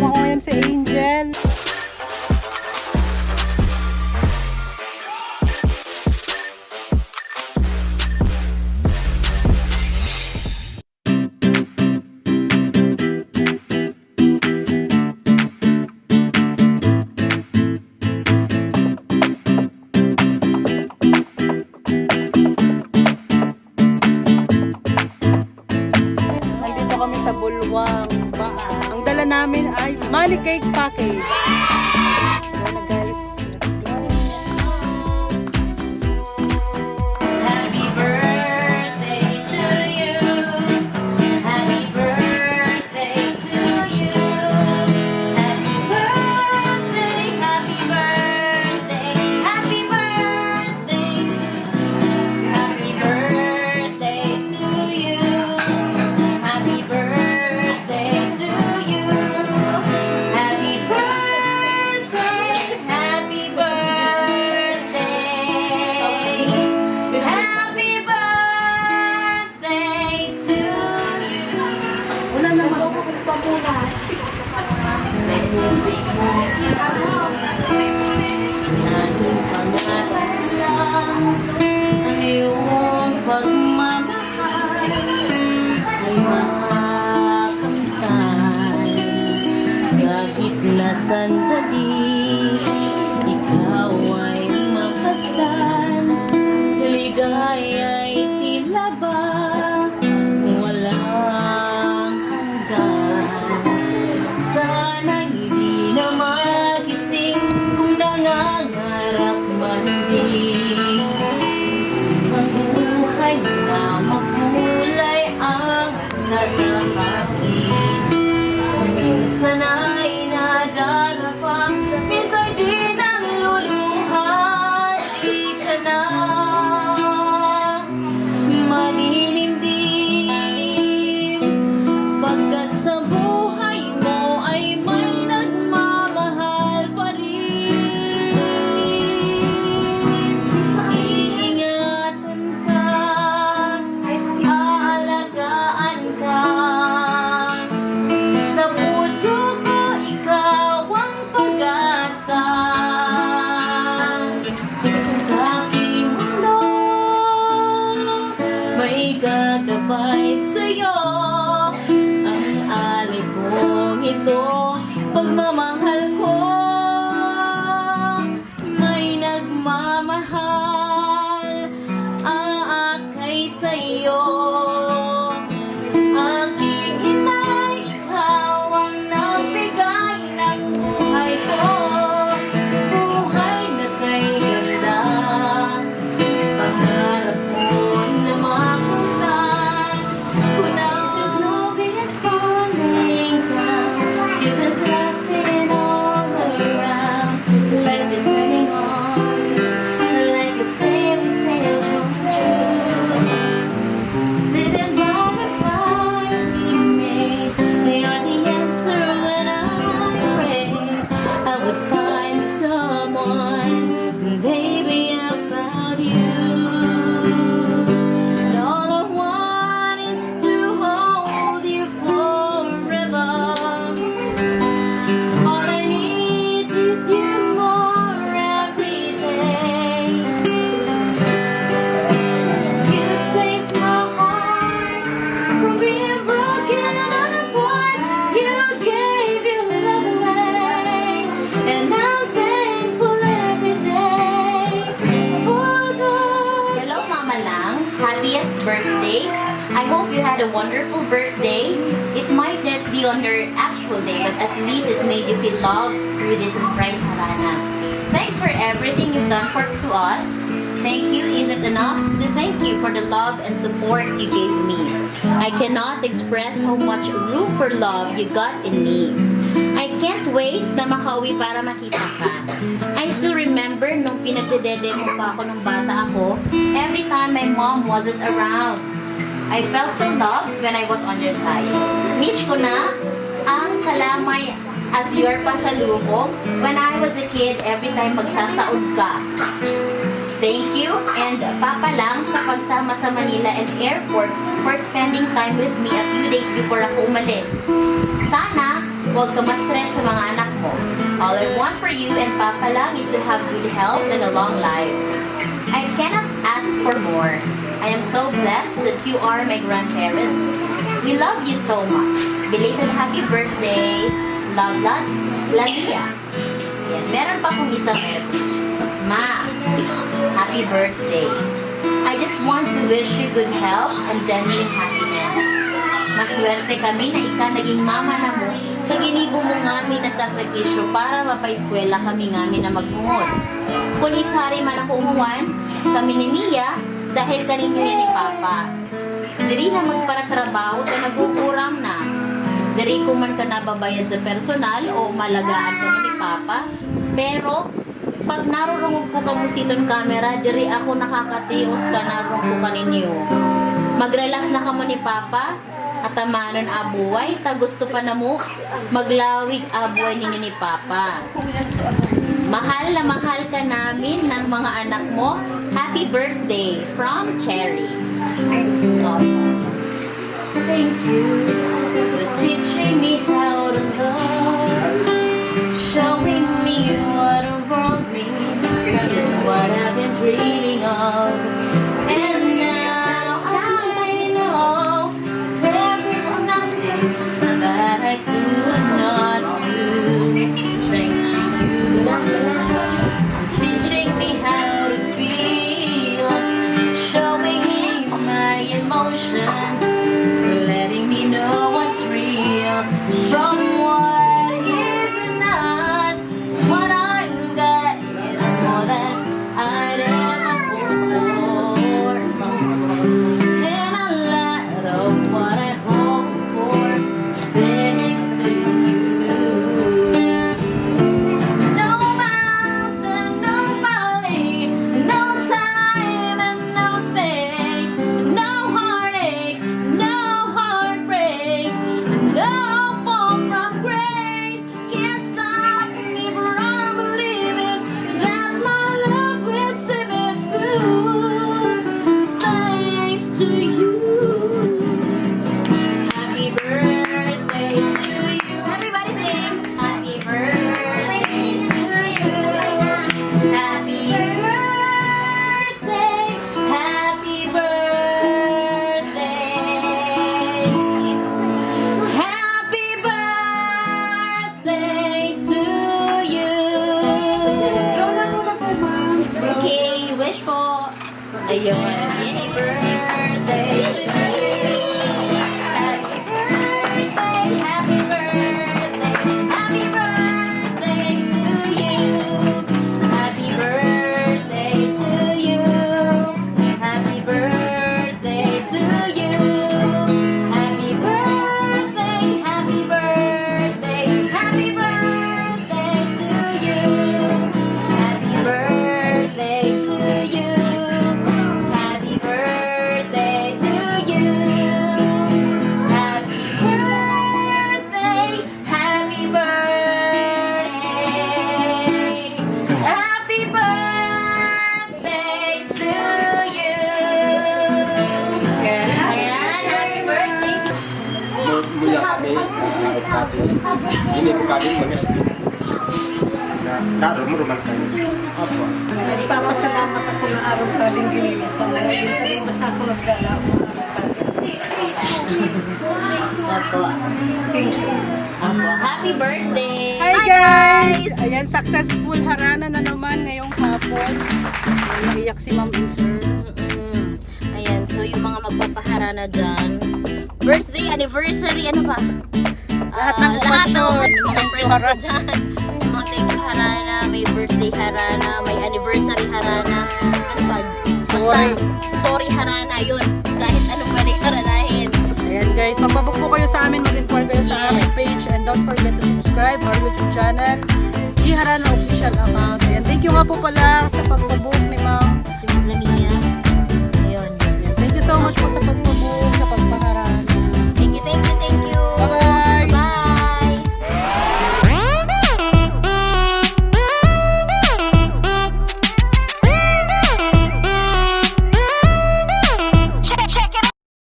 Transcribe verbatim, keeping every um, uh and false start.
Oo, yan si Angel. Nandito kami sa Bulwang. Ang dala namin ay money cake package. Ayan na, guys. Let's go. Happy birthday to you. Happy birthday to you. Happy birthday, happy birthday, happy birthday to you. Happy birthday to you. Happy birthday to you. Happy birthday, happy birthday. Happy birthday to you. Wala na, makukuha pa bukas. Aking pangarap lang ang iyong pagmamahal ay makamtan. Kahit na sandali, ikaw ay mapasdan. Ligaya'y tila ba walang hanggan. Sana'y di na magising kung nangangarap man din. Mabuhay na makulay ang kalahati. Minsan ay nadarapa, minsan di naluluha, di ka na maninimdim, pagkat sa buhay mo ay may nagmamahal pa rin. Iingatan ka, aalagaan ka. Sa puso ko, ikaw ang pag-asa. Sa aking mundo, may gagabay sa'yo. Ang alay kong ito, pagmamahal ko, may nagmamahal, aakay sa'yo. Aking ina, ikaw ang nagbigay ng buhay ko. Buhay na kay ganda. Pangarap ko na makamtan ko na. There's no biggest fun laying down. Children's laughing all around. Lights are turning on like a fairy tale come true. Sitting by the fire we made, you're the answer when I pray I would find someone. Baby, I found you. And all I want is to hold you forever. All I need is you more every day. You saved my heart from being broken apart. You gave your love away, and I'm thankful every day for the... Hello, Mama Lang. Happiest birthday. I hope you had a wonderful birthday. It might not be on your actual day, but at least it made you feel loved through this surprise harana. Thanks for everything you've done for, to us. Thank you isn't enough to thank you for the love and support you gave me. I cannot express how much room for love you got in me. I can't wait na makauwi para makita ka. I still remember nung pinagdedede mo pa ako nung bata ako, every time my mom wasn't around. I felt so loved when I was on your side. Miss ko na ang kalamay as your pasalubong when I was a kid, every time magsasaod ka. Thank you and Papa Lang sa pagsama sa Manila and airport for spending time with me a few days before ako umalis. Sana Huwag ka ma-stress sa mga anak mo. All I want for you and Papa lang is to have good health and a long life. I cannot ask for more. I am so blessed that you are my grandparents. We love you so much. Belated happy birthday. Love lots, Lamia. Yan. Meron pa pong isang message. Ma, happy birthday. I just want to wish you good health and genuine happiness. Maswerte kami na ika naging mama na mo, kaginibo mo ngami na sakripisyo para mapaiskwela kami ngami na magmungod. Kun isari man ako umuwan, kami ni Mia, dahil kanini ni Papa. Diri na magparatrabaho ta naguguram na. Diri ko man ka nababayad sa personal o umalagaan kami ni Papa. Pero, pag narurungog ko kamo siton kamera, diri ako nakakatios ka narurungog ko kaninyo. Mag-relax na kamo ni Papa, at tamanon a buhay, ta gusto pa namo maglawig a buhay ninyo ni Papa. Mahal na mahal ka namin ng mga anak mo. Happy birthday from Cherry. Thank you for teaching me how to love, showing me what the world means, what I've been dreaming of. And now I know there is nothing that I could not do. Thanks to you, teaching me how to feel, showing me my emotions, letting me know what's real from what is not. What I've got is more than I'd ever hoped for. And a lot of what I hope for is there next to you. No mountain, no valley, no time and no space, no heartache, no heartbreak, no fall from grace can stop me from believing that my love will see me through. Thanks to you. Happy birthday to you. Everybody sing. Happy birthday to you. Happy birthday. Happy birthday. Happy birthday to you. Okay, wish po. Ayun. Happy birthday to you. Happy birthday, happy birthday, happy birthday to you. Happy birthday to you. Happy birthday to you. Happy birthday, happy birthday, happy birthday to you. Happy birthday to you. Happy birthday to you. Happy birthday. Happy birthday. Happy birthday to you. Ayan, happy birthday. Mu-, muya kami, ah, kami. Ini bukan ini, mana? Na, na, rumah, rumah kami. Opo. Nagpapasalamat ako na araw ka din ginagawa ko. Ngayon ka rin, basta ako nagdala. Opo. Thank you. Opo. Happy birthday! Hi, guys! Ayan, successful harana na naman ngayong hapon. Ayan, naiyak si Ma'am Insert. Mm-mm. Ayan, so yung mga magpapaharana dyan, birthday, anniversary, ano pa? Lahat ng Ah, lahat ng okasyon. Okasyon, yung mga friends ko dyan. Yung mga thank you harana, may birthday harana, may anniversary harana. Ano pa? Basta, sorry. Sorry harana, yun. Kahit ano pwede haranahin. Ayan, guys, magpabook po kayo sa amin, mag-inquire kayo sa aming Yes. page, and don't forget to subscribe our YouTube channel, Iharana Official Account. Ayan, thank you nga po pala sa pagpabook ni Ma'am Lamia. Ayun. Thank you so much po sa pagpabook, sa pagpaha-,